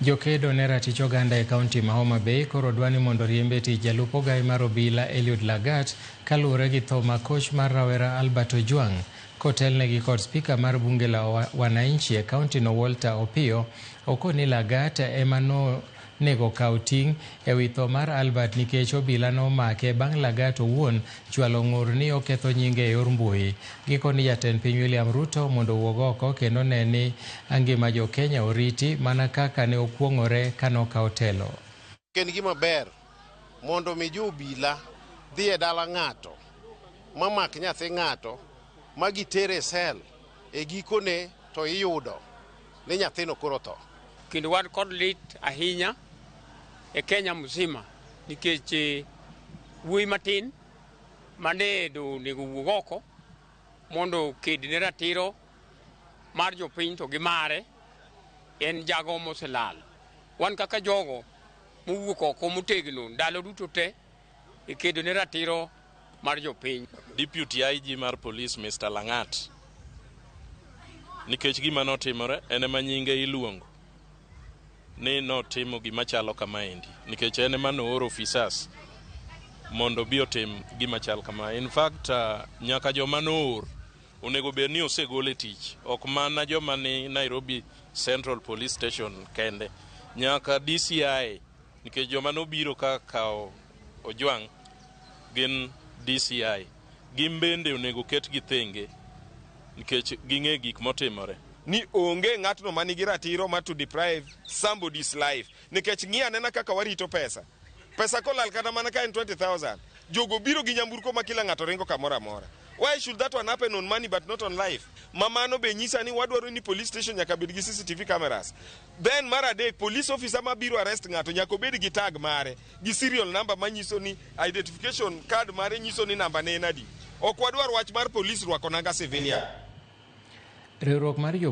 Jokedo ne ratich oganda e kaunti ma Homa Bay koro dwa ni mondo riemb e tich jalup ogai mar obila Eliud Lagat kaluwore gi tho makoch mar rawera Albert Ojwang. Kotelnegi kod spika mar bunge la wananchi e kaunti no Walter Opiyo, okoni Lagat ema nonego kaw ting' ewi tho mar Albert nikech obila nomake bang' Lagat owuon chwalo ng'ur ni oketho nyinge e yor mbui. Gikoni jatend piny William Ruto mondo owuog oko kendo ne ni ngima jo Kenya oriti mana kaka ne okuong'ore kanokawo telo. En gima ber mondo mi jo obila dhi e dala ng'ato mamak nyathi ng'ato ma gitere e sel e gikone to iyudo ni nyathino koro tho. Kendo wan kod lit ahinya e Kenya mzima nikech wuoyi matin mane onego wuog oko mondo oked ne ratiro mar jopiny to gi mare en jago moselal. Wan kaka jogo mowuok oko motegno ndalo duto te e kedo ne ratiro mar jopiny. Deputy IG mar police Mr. Langat nikech gima notimore en ema nyinge iluongo ni notimo gima chalo kamaendi nikech en ema nooro officers mondo obi otim gima chal kama. In fact, nyaka joma noor onego bed ni osegol e tich, ok mana joma ni Nairobi Central Police Station kende, nyaka DCI nikech joma nobiro ka kawo Ojwang gin DCI, gin bende onego ketgi thenge nikech ging'e gik motimore. Ni onge ng'atno manigi ratiro mar to deprive somebody's life nikech ng'i anena kaka warito pesa. Pesa kolal kata mana ka en 20,000, jogo biro gi nyamburko ma kila ng'ato ringo kamoro amora. Why should that one happen on money but not on life? Ma mano be nyisa ni wadwaro ni police station nyaka bed gi CCTV cameras. Then mar adek, police officer mabiro arrest ng'ato nyaka obed gi tag mare, gi serial number manyiso ni identification card mare nyiso ni namba ne en adi. Ok wadwar wach mar police rwako nanga civilian. Riwruok mar jo